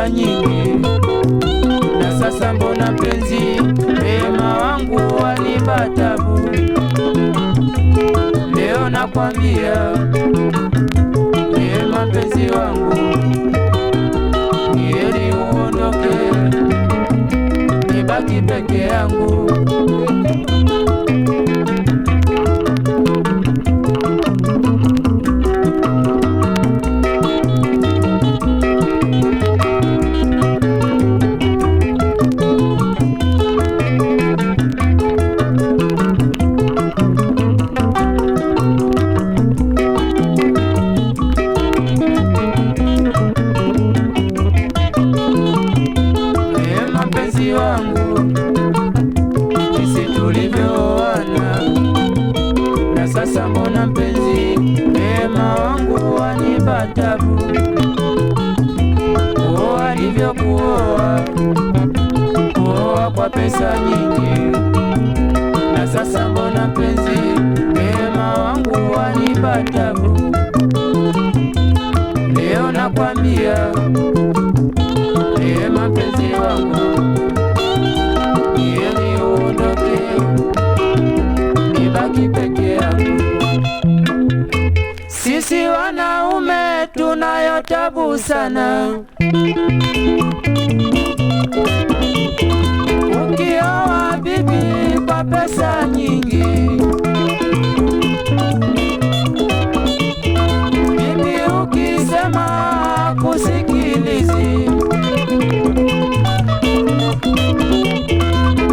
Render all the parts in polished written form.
pesa nyingi, na sasa mbona mpenzi Rehema wangu wanipa tabu. Leo nakwambia Rehema mpenzi wangu, ni heri uondoke nibaki peke yangu. Wangu sisi tulivyoana, na sasa mbona mpenzi Rehema wangu wanipa tabu. Kuoa alivyokuoa, kuoa kwa pesa nyingi, na sasa mbona mpenzi Rehema wangu wanipa tabu. Leo nakwambia Rehema mpenzi wangu, nibaki peke yangu. Sisi wanaume tunayo tabu sana, ukioa bibi kwa pesa nyingi, bibi ukisema kusikilizi.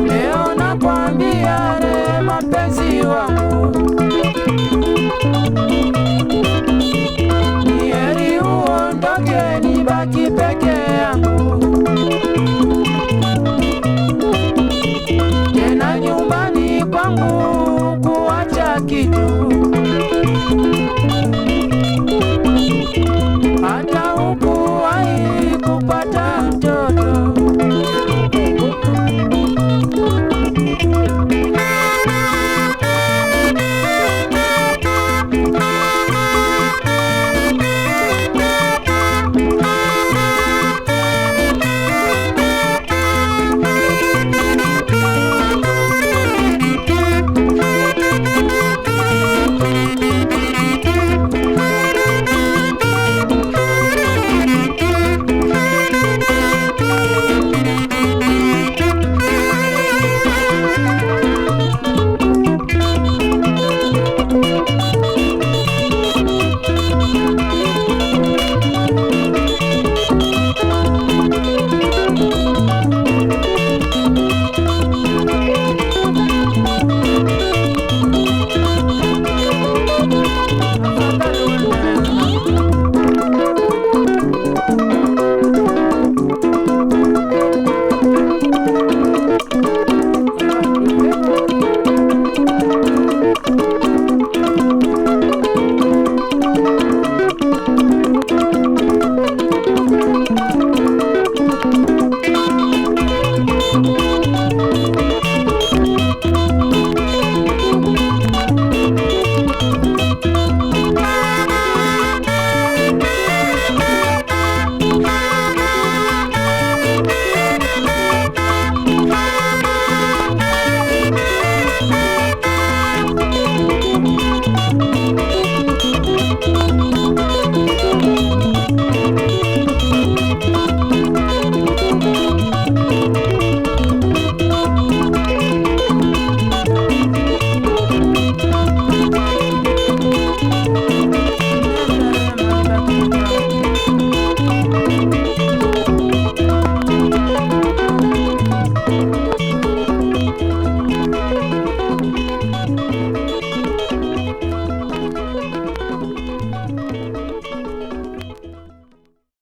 Leo nakwambia Rehema mpenzi wangu, ni heri uondoke nibaki peke yangu. Tena nyumbani kwangu kuacha kitu,